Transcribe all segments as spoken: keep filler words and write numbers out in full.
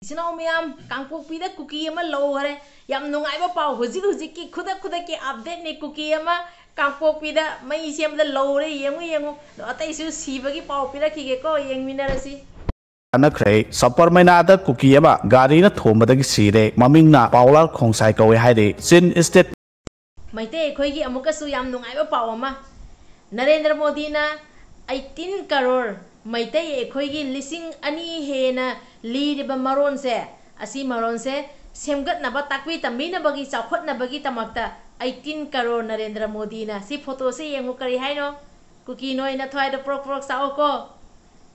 ꯏꯆꯤꯟ ꯏꯅꯥꯎ ꯃꯌꯥꯝ, ꯀꯥꯡꯄꯣꯛꯄꯤꯗ ꯀꯨꯀꯤ ꯑꯃ ꯂꯧꯈꯔꯦ꯫ ꯌꯥꯝ ꯅꯨꯡꯉꯥꯏꯕ ꯄꯥꯎ, ꯍꯧꯖꯤꯛ ꯍꯧꯖꯤꯛꯀꯤ ꯈꯨꯗꯛ ꯈꯨꯗꯛꯀꯤ updateꯅꯤ꯫ ꯀꯨꯀꯤ ꯑꯃ ꯀꯥꯡꯄꯣꯛꯄꯤꯗ ꯃꯩ ꯁꯦꯝꯕꯗ ꯂꯧꯔꯦ꯫ ꯌꯦꯡꯉꯨ, ꯌꯦꯡꯉꯨ꯫ ꯑꯗꯣ ꯑꯇꯩꯁꯨ ꯁꯤꯕꯒꯤ ꯄꯥꯎ ꯄꯤꯔꯛꯈꯤꯒꯦꯀꯣ, ꯌꯦꯡꯃꯤꯟꯅꯔꯁꯤ꯫ ꯀꯥꯟꯅꯈ꯭ꯔꯦ꯫ ꯁꯄꯔ ꯃꯩꯅꯥꯗ ꯀꯨꯀꯤ ꯑꯃ ꯒꯥꯔꯤꯅ ꯊꯣꯝꯕꯗꯒꯤ ꯁꯤꯔꯦ꯫ ꯃꯃꯤꯡꯅ ꯄꯥꯎꯂꯥꯜ ꯈꯣꯡꯁꯥꯏ ꯀꯧꯏ ꯍꯥꯏꯔꯤ꯫ ꯆꯤꯟ ꯏꯁꯇꯦꯠ ꯃꯩꯇꯩ ꯑꯩꯈꯣꯏꯒꯤ ꯑꯃꯨꯛꯀꯁꯨ ꯌꯥꯝ ꯅꯨꯡꯉꯥꯏꯕ ꯄꯥꯎ ꯑꯃ꯫ ꯅꯔꯦꯟꯗ꯭ꯔ ꯃꯣꯗꯤꯅ eighteen ꯀꯔꯣꯔ ꯃꯩꯇꯩ ꯑꯩꯈꯣꯏꯒꯤ ꯂꯤꯁꯤꯡ ꯑꯅꯤ ꯍꯦꯟꯅ ꯂꯤꯔꯤꯕ ꯃꯔꯣꯟꯁꯦ, ꯑꯁꯤ ꯃꯔꯣꯟꯁꯦ ꯁꯦꯝꯒꯠꯅꯕ, ꯇꯥꯛꯄꯤ ꯇꯝꯕꯤꯅꯕꯒꯤ, ꯆꯥꯎꯈꯠꯅꯕꯒꯤꯗꯃꯛꯇ eighteen ꯀꯔꯣꯔ ꯅꯔꯦꯟꯗ꯭ꯔ ꯃꯣꯗꯤꯅ꯫ ꯁꯤ ꯐꯣꯇꯣꯁꯦ ꯌꯦꯡꯉꯨ, ꯀꯔꯤ ꯍꯥꯏꯅꯣ? ꯀꯨꯀꯤ ꯅꯣꯏ ꯅꯊ꯭ꯋꯥꯏꯗꯣ ꯄ꯭ꯔꯣꯛ ꯄ꯭ꯔꯣꯛ ꯆꯥꯛꯑꯣꯀꯣ꯫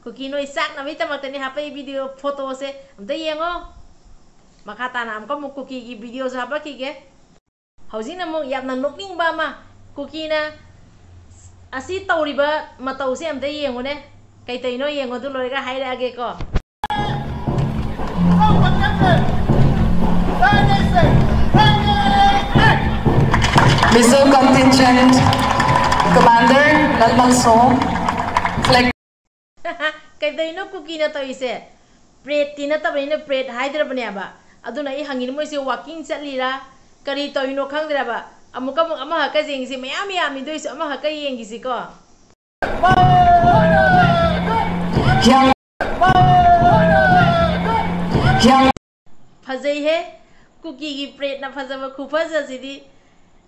ꯀꯨꯀꯤ ꯅꯣꯏ ꯆꯥꯛꯅꯕꯒꯤꯗꯃꯛꯇꯅꯤ ꯍꯥꯞꯄꯛꯏ ꯚꯤꯗꯤꯑꯣ ꯐꯣꯇꯣꯁꯦ꯫ ꯑꯝꯇ ꯌꯦꯡꯉꯣ꯫ ꯃꯈꯥ ꯇꯥꯅ ꯑꯃꯨꯛꯀ ꯑꯃꯨꯛ ꯀꯨꯀꯤꯒꯤ ꯚꯤꯗꯤꯑꯣꯁꯨ ꯍꯥꯞꯄꯛꯈꯤꯒꯦ꯫ ꯍꯧꯖꯤꯛꯅ ꯑꯃꯨꯛ ꯌꯥꯝꯅ ꯅꯣꯛꯅꯤꯡꯕ ꯑꯃ, ꯀꯨꯀꯤꯅ ꯑꯁꯤ ꯇꯧꯔꯤꯕ ꯃꯇꯧꯁꯦ ꯑꯝꯇ ꯌꯦꯡꯉꯨꯅꯦ꯫ ꯀꯩ ꯇꯧꯔꯤꯅꯣ ꯌꯦꯡꯉꯣ, ꯑꯗꯨ ꯂꯣꯏꯔꯒ ꯍꯥꯏꯔꯛꯑꯒꯦꯀꯣ꯫ Missile Contingent Commander Lalmalsawm, flag. ꯀꯩꯗꯧꯔꯤꯅꯣ ꯀꯨꯀꯤꯅ ꯇꯧꯔꯤꯁꯦ? ꯄ꯭ꯔꯦꯠꯇꯤ ꯅꯠꯇꯕꯅꯤꯅ ꯄ꯭ꯔꯦꯠ ꯍꯥꯏꯗ꯭ꯔꯕꯅꯦꯕ꯫ ꯑꯗꯨꯅ ꯑꯩ ꯍꯪꯉꯤꯅꯤ, ꯃꯣꯏꯁꯦ walking ꯆꯠꯂꯤꯔꯥ, ꯀꯔꯤ ꯇꯧꯔꯤꯅꯣ ꯈꯪꯗ꯭ꯔꯦꯕ꯫ ꯑꯃꯨꯛꯀ ꯑꯃꯨꯛ ꯑꯃꯈꯛꯀ ꯌꯦꯡꯁꯤ, ꯃꯌꯥꯝ ꯌꯥꯝꯃꯤꯗꯣꯏꯁꯨ ꯑꯃꯈꯛꯀ ꯌꯦꯡꯈꯤꯁꯤꯀꯣ꯫ ꯌꯥꯝ, ꯌꯥꯝ꯫ ꯐꯖꯩꯍꯦ, ꯀꯨꯀꯤꯒꯤ ꯄ꯭ꯔꯦꯠꯅ ꯐꯖꯕ ꯈꯨꯐꯖꯁꯤꯗꯤ꯫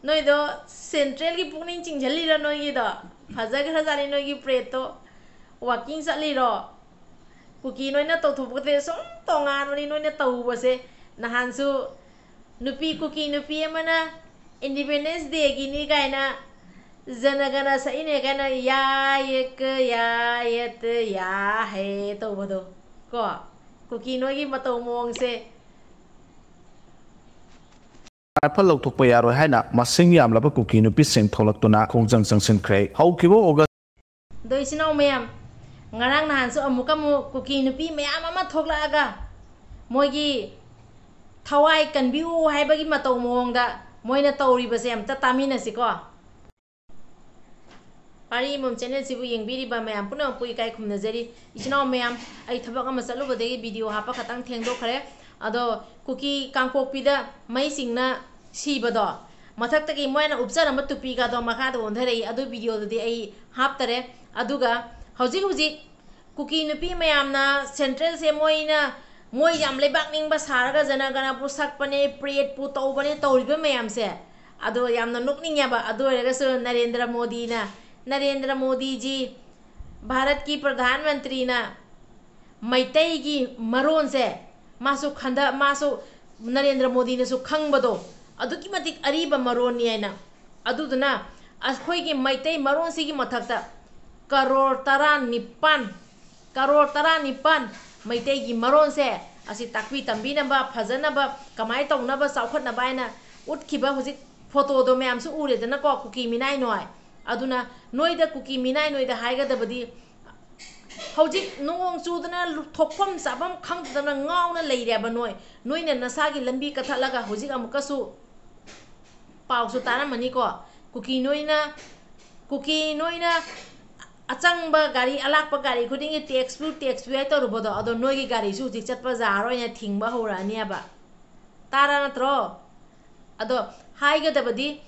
ꯅꯣꯏꯗꯣ ꯁꯦꯟꯇ꯭ꯔꯦꯜꯒꯤ ꯄꯨꯛꯅꯤꯡ ꯆꯤꯡꯁꯤꯜꯂꯤꯔꯣ ꯅꯣꯏꯒꯤꯗꯣ? ꯐꯖꯈ꯭ꯔꯖꯥꯠꯅꯤ ꯅꯣꯏꯒꯤ ꯄ꯭ꯔꯦꯠꯇꯣ꯫ Walking ꯆꯠꯂꯤꯔꯣ? ꯀꯨꯀꯤ ꯅꯣꯏꯅ ꯇꯧꯊꯣꯛꯄꯗꯤ ꯁꯨꯝ ꯇꯣꯉꯥꯟꯕꯅꯤ ꯅꯣꯏꯅ ꯇꯧꯕꯁꯦ꯫ ꯅꯍꯥꯟꯁꯨ ꯅꯨꯄꯤ, ꯀꯨꯀꯤ ꯅꯨꯄꯤ ꯑꯃꯅ Independence Dayꯒꯤꯅꯤ ꯀꯥꯏꯅ ꯖꯅꯒꯅ ꯁꯛꯏꯅꯦ ꯀꯥꯏꯅ ꯌꯥ ꯌꯦꯛ ꯌꯥ ꯌꯦꯠ ꯌꯥ ꯍꯦ ꯇꯧꯕꯗꯣ ꯀꯣ, ꯀꯨꯀꯤ ꯅꯣꯏꯒꯤ ꯃꯇꯧ ꯃꯑꯣꯡꯁꯦ꯫ ꯔꯥꯏꯐꯜ ꯂꯧꯊꯣꯛꯄ ꯌꯥꯔꯣꯏ ꯍꯥꯏꯅ ꯃꯁꯤꯡ ꯌꯥꯝꯂꯕ ꯀꯨꯀꯤ ꯅꯨꯄꯤꯁꯤꯡ ꯊꯣꯛꯂꯛꯇꯨꯅ ꯈꯣꯡꯖꯪ ꯆꯪꯁꯤꯟꯈ꯭ꯔꯦ꯫ ꯍꯧꯈꯤꯕ ꯑꯣꯒꯁ ꯑꯗꯣ ꯏꯆꯤꯟ ꯏꯅꯥꯎ ꯃꯌꯥꯝ, ꯉꯔꯥꯡ ꯅꯍꯥꯟꯁꯨ ꯑꯃꯨꯛꯀ ꯑꯃꯨꯛ ꯀꯨꯀꯤ ꯅꯨꯄꯤ ꯃꯌꯥꯝ ꯑꯃ ꯊꯣꯛꯂꯛꯑꯒ ꯃꯣꯏꯒꯤ ꯊꯋꯥꯏ ꯀꯟꯕꯤꯌꯨ ꯍꯥꯏꯕꯒꯤ ꯃꯇꯧ ꯃꯑꯣꯡꯗ ꯃꯣꯏꯅ ꯇꯧꯔꯤꯕꯁꯦ ꯑꯝꯇ ꯇꯥꯃꯤꯟꯅꯁꯤꯀꯣ꯫ ꯄꯥꯔꯤ ꯏꯃꯣꯝ ꯆꯦꯅꯦꯜꯁꯤꯕꯨ ꯌꯦꯡꯕꯤꯔꯤꯕ ꯃꯌꯥꯝ ꯄꯨꯝꯅꯃꯛꯄꯨ ꯏꯀꯥꯏ ꯈꯨꯝꯅꯖꯔꯤ꯫ ꯏꯆꯤꯟ ꯏꯅꯥꯎ ꯃꯌꯥꯝ, ꯑꯩ ꯊꯕꯛ ꯑꯃ ꯆꯠꯂꯨꯕꯗꯒꯤ ꯚꯤꯗꯤꯑꯣ ꯍꯥꯞꯄ ꯈꯇꯪ ꯊꯦꯡꯗꯣꯛꯈ꯭ꯔꯦ꯫ ꯑꯗꯣ ꯀꯨꯀꯤ ꯀꯥꯡꯄꯣꯛꯄꯤꯗ ꯃꯩ ꯆꯤꯡꯅ ꯁꯤꯕꯗꯣ, ꯃꯊꯛꯇꯒꯤ ꯃꯣꯏꯅ ꯎꯞꯆꯔꯝꯕ ꯇꯨꯄꯤꯒꯗꯣ ꯃꯈꯥꯗ ꯑꯣꯟꯊꯔꯛꯏ, ꯑꯗꯨ ꯚꯤꯗꯤꯑꯣꯗꯨꯗꯤ ꯑꯩ ꯍꯥꯞꯇꯔꯦ꯫ ꯑꯗꯨꯒ ꯍꯧꯖꯤꯛ ꯍꯧꯖꯤꯛ ꯀꯨꯀꯤ ꯅꯨꯄꯤ ꯃꯌꯥꯝꯅ ꯁꯦꯟꯇ꯭ꯔꯦꯜꯁꯦ ꯃꯣꯏꯅ, ꯃꯣꯏ ꯌꯥꯝ ꯂꯩꯕꯥꯛ ꯅꯤꯡꯕ ꯁꯥꯔꯒ ꯖꯅꯒꯅꯕꯨ ꯁꯛꯄꯅꯦ, ꯄ꯭ꯔꯦꯗꯄꯨ ꯇꯧꯕꯅꯦ ꯇꯧꯔꯤꯕ ꯃꯌꯥꯝꯁꯦ, ꯑꯗꯣ ꯌꯥꯝꯅ ꯅꯣꯛꯅꯤꯡꯉꯦꯕ꯫ ꯑꯗꯨ ꯑꯣꯏꯔꯒꯁꯨ ꯅꯔꯦꯟꯗ꯭ꯔ ꯃꯣꯗꯤꯅ, ꯅꯔꯦꯟꯗ꯭ꯔ ꯃꯣꯗꯤꯖꯤ, ꯚꯥꯔꯠꯀꯤ ꯄ꯭ꯔꯙꯥꯟ ꯃꯟꯇ꯭ꯔꯤꯅ ꯃꯩꯇꯩꯒꯤ ꯃꯔꯣꯟꯁꯦ ꯃꯥꯁꯨ ꯈꯟꯗ-, ꯃꯥꯁꯨ ꯅꯔꯦꯟꯗ꯭ꯔ ꯃꯣꯗꯤꯅꯁꯨ ꯈꯪꯕꯗꯣ ꯑꯗꯨꯛꯀꯤ ꯃꯇꯤꯛ ꯑꯔꯤꯕ ꯃꯔꯣꯟꯅꯤ ꯍꯥꯏꯅ꯫ ꯑꯗꯨꯗꯨꯅ ꯑꯩꯈꯣꯏꯒꯤ ꯃꯩꯇꯩ ꯃꯔꯣꯟꯁꯤꯒꯤ ꯃꯊꯛꯇ ꯀꯔꯣꯔ ꯇꯔꯥꯅꯤꯄꯥꯟ, ꯀꯔꯣꯔ ꯇꯔꯥꯅꯤꯄꯥꯟ ꯃꯩꯇꯩꯒꯤ ꯃꯔꯣꯟꯁꯦ ꯑꯁꯤ ꯇꯥꯛꯄꯤ ꯇꯝꯕꯤꯅꯕ, ꯐꯖꯅꯕ, ꯀꯃꯥꯏꯅ ꯇꯧꯅꯕ, ꯆꯥꯎꯈꯠꯅꯕ ꯍꯥꯏꯅ ꯎꯠꯈꯤꯕ ꯍꯧꯖꯤꯛ ꯐꯣꯇꯣꯗꯣ ꯃꯌꯥꯝꯁꯨ ꯎꯔꯦꯗꯅꯀꯣ, ꯀꯨꯀꯤ ꯃꯤꯅꯥꯏ ꯅꯣꯏ꯫ ꯑꯗꯨꯅ ꯅꯣꯏꯗ, ꯀꯨꯀꯤ ꯃꯤꯅꯥꯏ ꯅꯣꯏꯗ ꯍꯥꯏꯒꯗꯕꯗꯤ, ꯍꯧꯖꯤꯛ ꯅꯣꯡ ꯆꯨꯗꯅ ꯂꯨ-, ꯊꯣꯛꯐꯝ ꯆꯥꯐꯝ ꯈꯪꯗꯗꯅ ꯉꯥꯎꯅ ꯂꯩꯔꯦꯕ ꯅꯣꯏ꯫ ꯅꯣꯏꯅ ꯅꯁꯥꯒꯤ ꯂꯝꯕꯤ ꯀꯠꯊꯠꯂꯒ ꯍꯧꯖꯤꯛ ꯑꯃꯨꯛꯀꯁꯨ ꯄꯥꯎꯁꯨ ꯇꯥꯔꯝꯃꯅꯤꯀꯣ, ꯀꯨꯀꯤ ꯅꯣꯏꯅ, ꯀꯨꯀꯤ ꯅꯣꯏꯅ ꯑꯆꯪꯕ ꯒꯥꯔꯤ, ꯑꯂꯥꯛꯄ ꯒꯥꯔꯤ ꯈꯨꯗꯤꯡꯒꯤ ꯇꯦꯛꯁꯄꯨ, ꯇꯦꯛꯁꯄꯨ ꯍꯥꯏ ꯇꯧꯔꯨꯕꯗꯣ, ꯑꯗꯣ ꯅꯣꯏꯒꯤ ꯒꯥꯔꯤꯁꯨ ꯍꯧꯖꯤꯛ ꯆꯠꯄ ꯌꯥꯔꯣꯏꯅ ꯊꯤꯡꯕ ꯍꯧꯔꯛꯑꯅꯦꯕ꯫ ꯇꯥꯔ ꯅꯠꯇ꯭ꯔꯣ? ꯑꯗꯣ ꯍꯥꯏꯒꯗꯕꯗꯤ,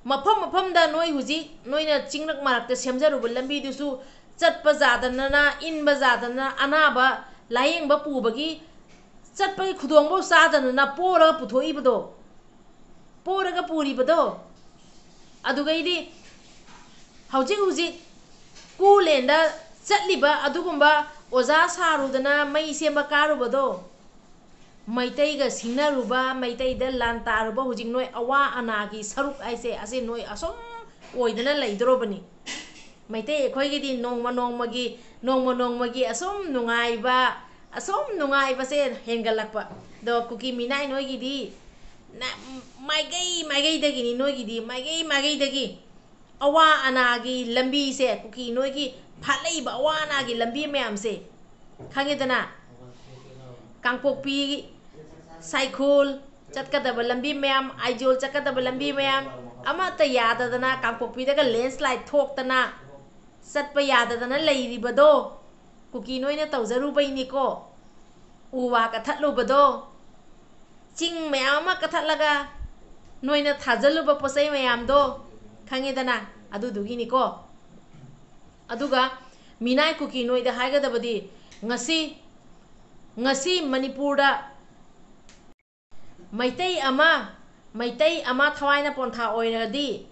ꯃꯐꯝ ꯃꯐꯝꯗ ꯅꯣꯏ ꯍꯧꯖꯤꯛ ꯅꯣꯏꯅ ꯆꯤꯡꯂꯛ ꯃꯔꯛꯇ ꯁꯦꯝꯖꯔꯨꯕ ꯂꯝꯕꯤꯗꯨꯁꯨ ꯆꯠꯄ ꯌꯥꯗꯅ, ꯏꯟꯕ ꯌꯥꯗꯅ, ꯑꯅꯥꯕ ꯂꯥꯌꯦꯡꯕ ꯄꯨꯕꯒꯤ ꯆꯠꯄꯒꯤ ꯈꯨꯗꯣꯡꯐꯥꯎ ꯆꯥꯗꯅ ꯄꯣꯔꯒ ꯄꯨꯊꯣꯛꯏꯕꯗꯣ, ꯄꯣꯔꯒ ꯄꯨꯔꯤꯕꯗꯣ꯫ ꯑꯗꯨꯒꯩꯗꯤ ꯍꯧꯖꯤꯛ ꯍꯧꯖꯤꯛ ꯀꯨꯂꯦꯟꯗ ꯆꯠꯂꯤꯕ ꯑꯗꯨꯒꯨꯝꯕ ꯑꯣꯖꯥ ꯁꯥꯔꯨꯗꯅ ꯃꯩ ꯁꯦꯝꯕ ꯀꯥꯔꯨꯕꯗꯣ, ꯃꯩꯇꯩꯒ ꯁꯤꯡꯅꯔꯨꯕ, ꯃꯩꯇꯩꯗ ꯂꯥꯟ ꯇꯥꯔꯨꯕ, ꯍꯧꯖꯤꯛ ꯅꯣꯏ ꯑꯋꯥ ꯑꯅꯥꯒꯤ ꯁꯔꯨꯛ ꯍꯥꯏꯁꯦ ꯑꯁꯤ ꯅꯣꯏ ꯑꯁꯨꯝ ꯑꯣꯏꯗꯅ ꯂꯩꯗꯣꯔꯕꯅꯤ꯫ ꯃꯩꯇꯩ ꯑꯩꯈꯣꯏꯒꯤꯗꯤ ꯅꯣꯡꯃ ꯅꯣꯡꯃꯒꯤ, ꯅꯣꯡꯃ ꯅꯣꯡꯃꯒꯤ ꯑꯁꯨꯝ ꯅꯨꯡꯉꯥꯏꯕ, ꯑꯁꯨꯝ ꯅꯨꯡꯉꯥꯏꯕꯁꯦ ꯍꯦꯟꯒꯠꯂꯛꯄ꯫ ꯑꯗꯣ ꯀꯨꯀꯤ ꯃꯤꯅꯥꯏ ꯅꯣꯏꯒꯤꯗꯤ ꯅ-, ꯃꯥꯏꯀꯩ ꯃꯥꯏꯀꯩꯗꯒꯤꯅꯤ ꯅꯣꯏꯒꯤꯗꯤ, ꯃꯥꯏꯀꯩ ꯃꯥꯏꯀꯩꯗꯒꯤ ꯑꯋꯥ ꯑꯅꯥꯒꯤ ꯂꯝꯕꯤꯁꯦ, ꯀꯨꯀꯤ ꯅꯣꯏꯒꯤ ꯐꯥꯠꯂꯛꯏꯕ ꯑꯋꯥ ꯑꯅꯥꯒꯤ ꯂꯝꯕꯤ ꯃꯌꯥꯝꯁꯦ ꯈꯪꯉꯦꯗꯅ, ꯀꯥꯡꯄꯣꯛꯄꯤ, ꯁꯥꯏꯈꯣꯜ ꯆꯠꯀꯗꯕ ꯂꯝꯕꯤ ꯃꯌꯥꯝ, ꯑꯥꯏꯖꯣꯜ ꯆꯠꯀꯗꯕ ꯂꯝꯕꯤ ꯃꯌꯥꯝ ꯑꯃꯠꯇ ꯌꯥꯗꯗꯅ ꯀꯥꯡꯄꯣꯛꯄꯤꯗꯒ ꯂꯦꯟꯁ꯭ꯂꯥꯏꯠ ꯊꯣꯛꯇꯅ, ꯆꯠꯄ ꯌꯥꯗꯗꯅ ꯂꯩꯔꯤꯕꯗꯣ ꯀꯨꯀꯤ ꯅꯣꯏꯅ ꯇꯧꯖꯔꯨꯕꯩꯅꯤꯀꯣ꯫ ꯎ ꯋꯥ ꯀꯛꯊꯠꯂꯨꯕꯗꯣ, ꯆꯤꯡ ꯃꯌꯥꯝ ꯑꯃ ꯀꯛꯊꯠꯂꯒ ꯅꯣꯏꯅ ꯊꯥꯖꯤꯜꯂꯨꯕ ꯄꯣꯠ ꯆꯩ ꯃꯌꯥꯝꯗꯣ ꯈꯪꯉꯦꯗꯅ, ꯑꯗꯨꯗꯨꯒꯤꯅꯤꯀꯣ꯫ ꯑꯗꯨꯒ ꯃꯤꯅꯥꯏ ꯀꯨꯀꯤ ꯅꯣꯏꯗ ꯍꯥꯏꯒꯗꯕꯗꯤ, ꯉꯁꯤ, ꯉꯁꯤ ꯃꯅꯤꯄꯨꯔꯗ ꯃꯩꯇꯩ ꯑꯃ, ꯃꯩꯇꯩ ꯑꯃ ꯊꯋꯥꯏꯅ ꯄꯣꯟꯊꯥ ꯑꯣꯏꯔꯗꯤ,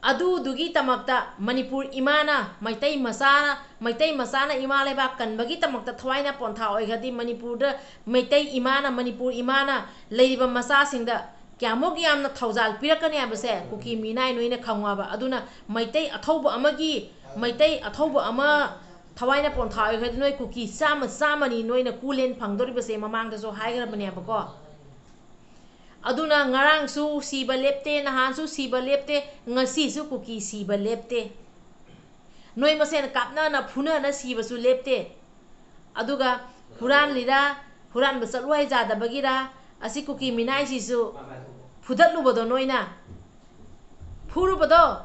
ꯑꯗꯨꯗꯨꯒꯤꯗꯃꯛꯇ ꯃꯅꯤꯄꯨꯔ ꯏꯃꯥꯅ, ꯃꯩꯇꯩ ꯃꯆꯥꯅ, ꯃꯩꯇꯩ ꯃꯆꯥꯅ ꯏꯃꯥ ꯂꯩꯕꯥꯛ ꯀꯟꯕꯒꯤꯗꯃꯛꯇ ꯊꯋꯥꯏꯅ ꯄꯣꯟꯊꯥ ꯑꯣꯏꯈ꯭ꯔꯗꯤ, ꯃꯅꯤꯄꯨꯔꯗ ꯃꯩꯇꯩ ꯏꯃꯥꯅ, ꯃꯅꯤꯄꯨꯔ ꯏꯃꯥꯅ ꯂꯩꯔꯤꯕ ꯃꯆꯥꯁꯤꯡꯗ ꯀꯌꯥꯃꯨꯛ ꯌꯥꯝꯅ ꯊꯧꯖꯥꯜ ꯄꯤꯔꯛꯀꯅꯤ ꯍꯥꯏꯕꯁꯦ ꯀꯨꯀꯤ ꯃꯤꯅꯥꯏ ꯅꯣꯏꯅ ꯈꯪꯉꯣꯕ꯫ ꯑꯗꯨꯅ ꯃꯩꯇꯩ ꯑꯊꯧꯕ ꯑꯃꯒꯤ, ꯃꯩꯇꯩ ꯑꯊꯧꯕ ꯑꯃ ꯊꯋꯥꯏꯅ ꯄꯣꯟꯊꯥ ꯑꯣꯏꯈ꯭ꯔꯗꯤ, ꯅꯣꯏ ꯀꯨꯀꯤ ꯆꯥꯝꯃ, ꯆꯥꯝꯃꯅꯤ ꯅꯣꯏꯅ ꯀꯨꯂꯦꯟ ꯐꯪꯗꯣꯔꯤꯕꯁꯦ ꯃꯃꯥꯡꯗꯁꯨ ꯍꯥꯏꯈ꯭ꯔꯕꯅꯦꯕꯀꯣ꯫ ꯑꯗꯨꯅ ꯉꯔꯥꯡꯁꯨ ꯁꯤꯕ ꯂꯦꯞꯇꯦ, ꯅꯍꯥꯟꯁꯨ ꯁꯤꯕ ꯂꯦꯞꯇꯦ, ꯉꯁꯤꯁꯨ ꯀꯨꯀꯤ ꯁꯤꯕ ꯂꯦꯞꯇꯦ꯫ ꯅꯣꯏ ꯃꯁꯦꯟ ꯀꯥꯞꯅꯅ ꯐꯨꯅꯅ ꯁꯤꯕꯁꯨ ꯂꯦꯞꯇꯦ꯫ ꯑꯗꯨꯒ ꯍꯨꯔꯥꯟꯂꯤꯔꯥ, ꯍꯨꯔꯥꯟꯕ ꯆꯠꯂꯨ ꯍꯥꯏ ꯌꯥꯗꯕꯒꯤꯔꯥ, ꯑꯁꯤ ꯀꯨꯀꯤ ꯃꯤꯅꯥꯏꯁꯤꯁꯨ ꯐꯨꯗꯠꯂꯨꯕꯗꯣ ꯅꯣꯏꯅ, ꯐꯨꯔꯨꯕꯗꯣ,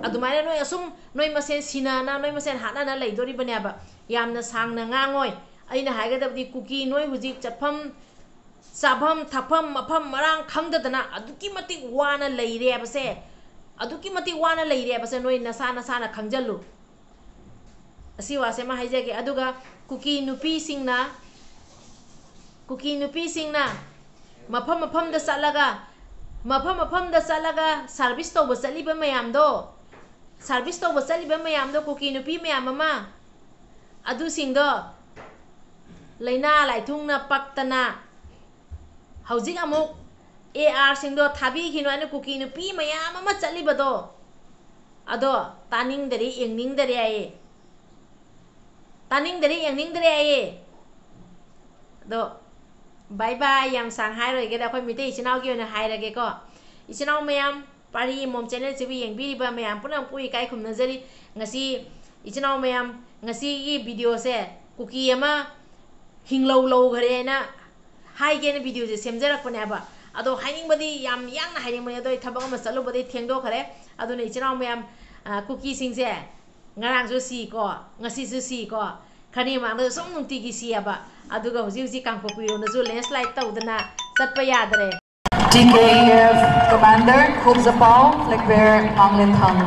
ꯑꯗꯨꯃꯥꯏꯅ ꯅꯣꯏ ꯑꯁꯨꯝ ꯅꯣꯏ ꯃꯁꯦꯟ ꯁꯤꯅꯅ, ꯅꯣꯏ ꯃꯁꯦꯟ ꯍꯥꯠꯅꯅ ꯂꯩꯗꯣꯔꯤꯕꯅꯦꯕ꯫ ꯌꯥꯝꯅ ꯁꯥꯡꯅ ꯉꯥꯡꯉꯣꯏ꯫ ꯑꯩꯅ ꯍꯥꯏꯒꯗꯕꯗꯤ, ꯀꯨꯀꯤ ꯅꯣꯏ ꯍꯧꯖꯤꯛ ꯆꯠꯐꯝ ꯆꯥꯐꯝ ꯊꯛꯐꯝ ꯃꯐꯝ ꯃꯔꯥꯡ ꯈꯪꯗꯗꯅ ꯑꯗꯨꯛꯀꯤ ꯃꯇꯤꯛ ꯋꯥꯅ ꯂꯩꯔꯦ ꯍꯥꯏꯕꯁꯦ, ꯑꯗꯨꯛꯀꯤ ꯃꯇꯤꯛ ꯋꯥꯅ ꯂꯩꯔꯦ ꯍꯥꯏꯕꯁꯦ ꯅꯣꯏ ꯅꯁꯥ ꯅꯁꯥꯅ ꯈꯪꯖꯜꯂꯨ꯫ ꯑꯁꯤ ꯋꯥꯁꯦ ꯑꯃ ꯍꯥꯏꯖꯒꯦ꯫ ꯑꯗꯨꯒ ꯀꯨꯀꯤ ꯅꯨꯄꯤꯁꯤꯡꯅ, ꯀꯨꯀꯤ ꯅꯨꯄꯤꯁꯤꯡꯅ ꯃꯐꯝ ꯃꯐꯝꯗ ꯆꯠꯂꯒ, ꯃꯐꯝ ꯃꯐꯝꯗ ꯆꯠꯂꯒ service ꯇꯧꯕ ꯆꯠꯂꯤꯕ ꯃꯌꯥꯝꯗꯣ, service ꯇꯧꯕ ꯆꯠꯂꯤꯕ ꯃꯌꯥꯝꯗꯣ, ꯀꯨꯀꯤ ꯅꯨꯄꯤ ꯃꯌꯥꯝ ꯑꯃ, ꯑꯗꯨꯁꯤꯡꯗꯣ ꯂꯥꯏꯅꯥ ꯂꯥꯏꯊꯨꯡꯅ ꯄꯛꯇꯅ ꯍꯧꯖꯤꯛ ꯑꯃꯨꯛ AR ꯁꯤꯡꯗꯣ ꯊꯥꯕꯤꯈꯤꯅꯨ ꯍꯥꯏꯅ ꯀꯨꯀꯤ ꯅꯨꯄꯤ ꯃꯌꯥꯝ ꯑꯃ ꯆꯠꯂꯤꯕꯗꯣ, ꯑꯗꯣ ꯇꯥꯅꯤꯡꯗꯔꯦ, ꯌꯦꯡꯅꯤꯡꯗꯔꯦ ꯍꯥꯏꯌꯦ꯫ ꯇꯥꯅꯤꯡꯗꯔꯦ, ꯌꯦꯡꯅꯤꯡꯗꯔꯦ ꯍꯥꯏꯌꯦ꯫ ꯑꯗꯣ bye bye, ꯌꯥꯝ ꯁꯥꯡ ꯍꯥꯏꯔꯣꯏꯒꯦꯗ, ꯑꯩꯈꯣꯏ ꯃꯤꯇꯩ ꯏꯆꯤꯟ ꯏꯅꯥꯎꯒꯤ ꯑꯣꯏꯅ ꯍꯥꯏꯔꯒꯦꯀꯣ꯫ ꯏꯆꯤꯟ ꯏꯅꯥꯎ ꯃꯌꯥꯝ, ꯄꯥꯔꯤ ꯑꯃꯣꯝ channel ꯁꯤꯕꯨ ꯌꯦꯡꯕꯤꯔꯤꯕ ꯃꯌꯥꯝ ꯄꯨꯝꯅꯃꯛꯄꯨ ꯏꯀꯥꯏ ꯈꯨꯝꯅꯖꯔꯤ꯫ ꯉꯁꯤ ꯏꯆꯤꯟ ꯏꯅꯥꯎ ꯃꯌꯥꯝ, ꯉꯁꯤꯒꯤ video ꯁꯦ ꯀꯨꯀꯤ ꯑꯃ ꯍꯤꯡꯂꯧ ꯂꯧꯈ꯭ꯔꯦꯅ ꯍꯥꯏꯒꯦꯅ video ꯁꯦ ꯁꯦꯝꯖꯔꯛꯄꯅꯦꯕ꯫ ꯑꯗꯣ ꯍꯥꯏꯅꯤꯡꯕꯗꯤ ꯌꯥꯝ ꯌꯥꯡꯅ ꯍꯥꯏꯅꯤꯡꯕꯅꯦ, ꯑꯗꯣ ꯑꯩ ꯊꯕꯛ ꯑꯃ ꯆꯠꯂꯨꯕꯗꯩ ꯊꯦꯡꯗꯣꯛꯈ꯭ꯔꯦ꯫ ꯑꯗꯨꯅ ꯏꯆꯤꯟ ꯏꯅꯥꯎ ꯃꯌꯥꯝ, ꯑ, ꯀꯨꯀꯤꯁꯤꯡꯁꯦ ꯉꯔꯥꯡꯁꯨ ꯁꯤꯀꯣ, ꯉꯁꯤꯁꯨ ꯁꯤꯀꯣ, ꯈꯔꯅꯤ ꯃꯃꯥꯡꯗꯁꯨ ꯁꯨꯝ ꯅꯨꯡꯇꯤꯒꯤ ꯁꯤꯌꯦꯕ꯫ ꯑꯗꯨꯒ ꯍꯧꯖꯤꯛ ꯍꯧꯖꯤꯛ ꯀꯥꯡꯄꯣꯛꯄꯤꯔꯣꯝꯗꯁꯨ landslide ꯇꯧꯗꯅ ꯆꯠꯄ ꯌꯥꯗ꯭ꯔꯦ꯫ T K E F commander ꯈꯨꯞꯖꯄꯥꯎ, flag bearer ꯃꯥꯡꯂꯦꯟꯊꯪ꯫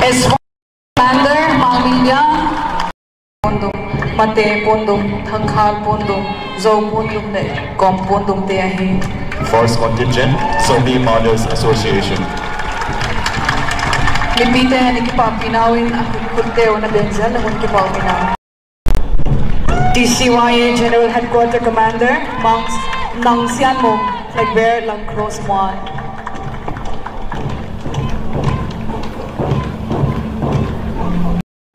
S four commander ꯃꯥꯡꯂꯤꯡꯌꯥ ꯄꯣꯟꯗꯨꯝ, ꯃꯇꯦ ꯄꯣꯟꯗꯨꯝ, ꯊꯪꯈꯥꯜ ꯄꯣꯟꯗꯨꯝ, ꯖꯧ ꯄꯣꯟꯗꯨꯝ ꯂꯩ, ꯀꯣꯝ ꯄꯣꯟꯗꯨꯝ ꯇꯦ ꯑꯍꯤ꯫ First contingent, Zomi Mothers Association. ꯃꯤꯄꯤ ꯇꯦ ꯅꯤꯀꯤ ꯄꯥꯛꯄꯤ ꯅꯥꯎꯏꯟ ꯑꯈꯨꯠ ꯈꯨꯠ ꯇꯦ ꯑꯣꯅ ꯕꯦꯟꯖꯜ ꯅꯍꯨꯟ ꯀꯤ ꯄꯥꯎ ꯃꯤꯅꯥ꯫ T C Y A General Headquarter Commander Mang Nang Sian Mung, flag bearer Lang Cross Muan.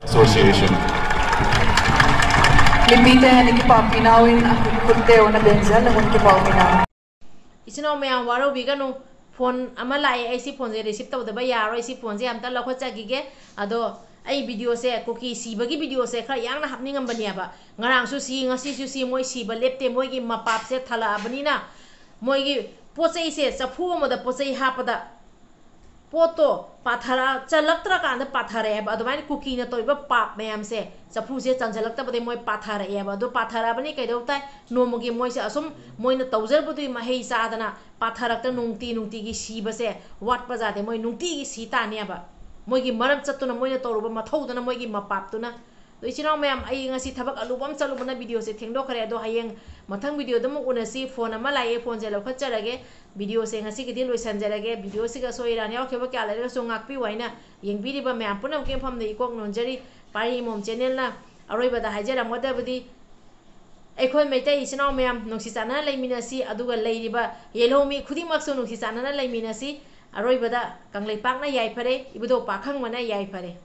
Association. ꯃꯤꯄꯤ ꯇꯦ ꯅꯤꯀꯤ ꯄꯥꯛꯄꯤ ꯅꯥꯎꯏꯟ ꯑꯈꯨꯠ ꯈꯨꯠ ꯇꯦ ꯑꯣꯅ ꯕꯦꯟꯖꯜ ꯅꯍꯨꯟ ꯀꯤ ꯄꯥꯎ ꯃꯤꯅꯥ꯫ ꯏꯆꯤꯟ ꯏꯅꯥꯎ ꯃꯌꯥꯝ ꯋꯥꯔꯧꯕꯤꯒꯅꯨ, phone ꯑꯃ ꯂꯥꯛꯑꯦ, ꯑꯩ ꯁꯤ phoneꯁꯦ receive ꯇꯧꯗꯕ ꯌꯥꯔꯣꯏ, ꯁꯤ phoneꯁꯦ ꯑꯝꯇ ꯂꯧꯈꯠꯆꯈꯤꯒꯦ꯫ ꯑꯗꯣ ꯑꯩ videoꯁꯦ, ꯀꯨꯀꯤ ꯁꯤꯕꯒꯤ videoꯁꯦ ꯈꯔ ꯌꯥꯡꯅ ꯍꯥꯞꯅꯤꯡꯉꯝꯕꯅꯦꯕ꯫ ꯉꯔꯥꯡꯁꯨ ꯁꯤ, ꯉꯁꯤꯁꯨ ꯁꯤ, ꯃꯣꯏ ꯁꯤꯕ ꯂꯦꯞꯇꯦ, ꯃꯣꯏꯒꯤ ꯃꯄꯥꯞꯁꯦ ꯊꯜꯂꯛꯑꯕꯅꯤꯅ, ꯃꯣꯏꯒꯤ ꯄꯣꯠ ꯆꯩꯁꯦ, ꯆꯐꯨ ꯑꯃꯗ ꯄꯣꯠ ꯆꯩ ꯍꯥꯞꯄꯗ ꯄꯣꯠꯇꯣ ꯄꯥꯊꯔ-, ꯆꯜꯂꯛꯇ꯭ꯔꯀꯥꯟꯗ ꯄꯥꯊꯔꯛꯑꯦꯕ꯫ ꯑꯗꯨꯃꯥꯏꯅ ꯀꯨꯀꯤꯅ ꯇꯧꯔꯤꯕ ꯄꯥꯞ ꯃꯌꯥꯝꯁꯦ, ꯆꯐꯨꯁꯦ ꯆꯟꯁꯤꯜꯂꯛꯇꯕꯗꯩ ꯃꯣꯏ ꯄꯥꯊꯔꯛꯑꯦꯕ꯫ ꯑꯗꯨ ꯄꯥꯊꯔꯛꯑꯕꯅꯤ ꯀꯩꯗꯧ ꯇꯥꯏ? ꯅꯣꯡꯃꯒꯤ ꯃꯣꯏꯁꯦ ꯑꯁꯨꯝ ꯃꯣꯏꯅ ꯇꯧꯖꯔꯨꯕꯗꯨꯒꯤ ꯃꯍꯩ ꯆꯥꯗꯅ ꯄꯥꯊꯔꯛꯇꯅ ꯅꯨꯡꯇꯤ ꯅꯨꯡꯇꯤꯒꯤ ꯁꯤꯕꯁꯦ ꯋꯥꯠꯄ ꯖꯥꯠꯅꯦ꯫ ꯃꯣꯏ ꯅꯨꯡꯇꯤꯒꯤ ꯁꯤ ꯇꯥꯅꯦꯕ꯫ ꯃꯣꯏꯒꯤ ꯃꯔꯝ ꯆꯠꯇꯨꯅ, ꯃꯣꯏꯅ ꯇꯧꯔꯨꯕ ꯃꯊꯧꯗꯨꯅ, ꯃꯣꯏꯒꯤ ꯃꯄꯥꯞꯇꯨꯅ꯫ ꯑꯗꯣ ꯏꯆꯤꯟ ꯏꯅꯥꯎ ꯃꯌꯥꯝ, ꯑꯩ ꯉꯁꯤ ꯊꯕꯛ ꯑꯂꯨꯕ ꯑꯃ ꯆꯠꯂꯨꯕꯅ videoꯁꯦ ꯊꯦꯡꯗꯣꯛꯈ꯭ꯔꯦ꯫ ꯑꯗꯣ ꯍꯌꯦꯡ ꯃꯊꯪ videoꯗ ꯑꯃꯨꯛ ꯎꯅꯁꯤ꯫ Phone ꯑꯃ ꯂꯥꯛꯑꯦ, phoneꯁꯦ ꯂꯧꯈꯠꯆꯔꯒꯦ꯫ Videoꯁꯦ ꯉꯁꯤꯒꯤꯗꯤ ꯂꯣꯏꯁꯟꯖꯔꯒꯦ꯫ Videoꯁꯤꯒ ꯑꯁꯣꯏ ꯑꯔꯥꯟ ꯌꯥꯎꯈꯤꯕ ꯀꯌꯥ ꯂꯩꯔꯒꯁꯨ ꯉꯥꯛꯄꯤꯌꯨ ꯍꯥꯏꯅ ꯌꯦꯡꯕꯤꯔꯤꯕ ꯃꯌꯥꯝ ꯄꯨꯝꯅꯃꯛꯀꯤ ꯃꯐꯝꯗ ꯏꯀꯣꯛ ꯅꯣꯟꯖꯔꯤ꯫ ꯄꯥꯔꯤ ꯃꯣꯝ channelꯅ ꯑꯔꯣꯏꯕꯗ ꯍꯥꯏꯖꯔꯝꯒꯗꯕꯗꯤ, ꯑꯩꯈꯣꯏ ꯃꯩꯇꯩ ꯏꯆꯤꯟ ꯏꯅꯥꯎ ꯃꯌꯥꯝ ꯅꯨꯡꯁꯤ ꯆꯥꯟꯅꯅ ꯂꯩꯃꯤꯟꯅꯁꯤ, ꯑꯗꯨꯒ ꯂꯩꯔꯤꯕ ꯌꯦꯜꯍꯧꯃꯤ ꯈꯨꯗꯤꯡꯃꯛꯁꯨ ꯅꯨꯡꯁꯤ ꯆꯥꯟꯅꯅ ꯂꯩꯃꯤꯟꯅꯁꯤ꯫ ꯑꯔꯣꯏꯕꯗ ꯀꯪꯂꯩꯄꯥꯛꯅ ꯌꯥꯏꯐꯔꯦ, ꯏꯕꯨꯙꯧ ꯄꯥꯈꯪꯕꯅ ꯌꯥꯏꯐꯔꯦ꯫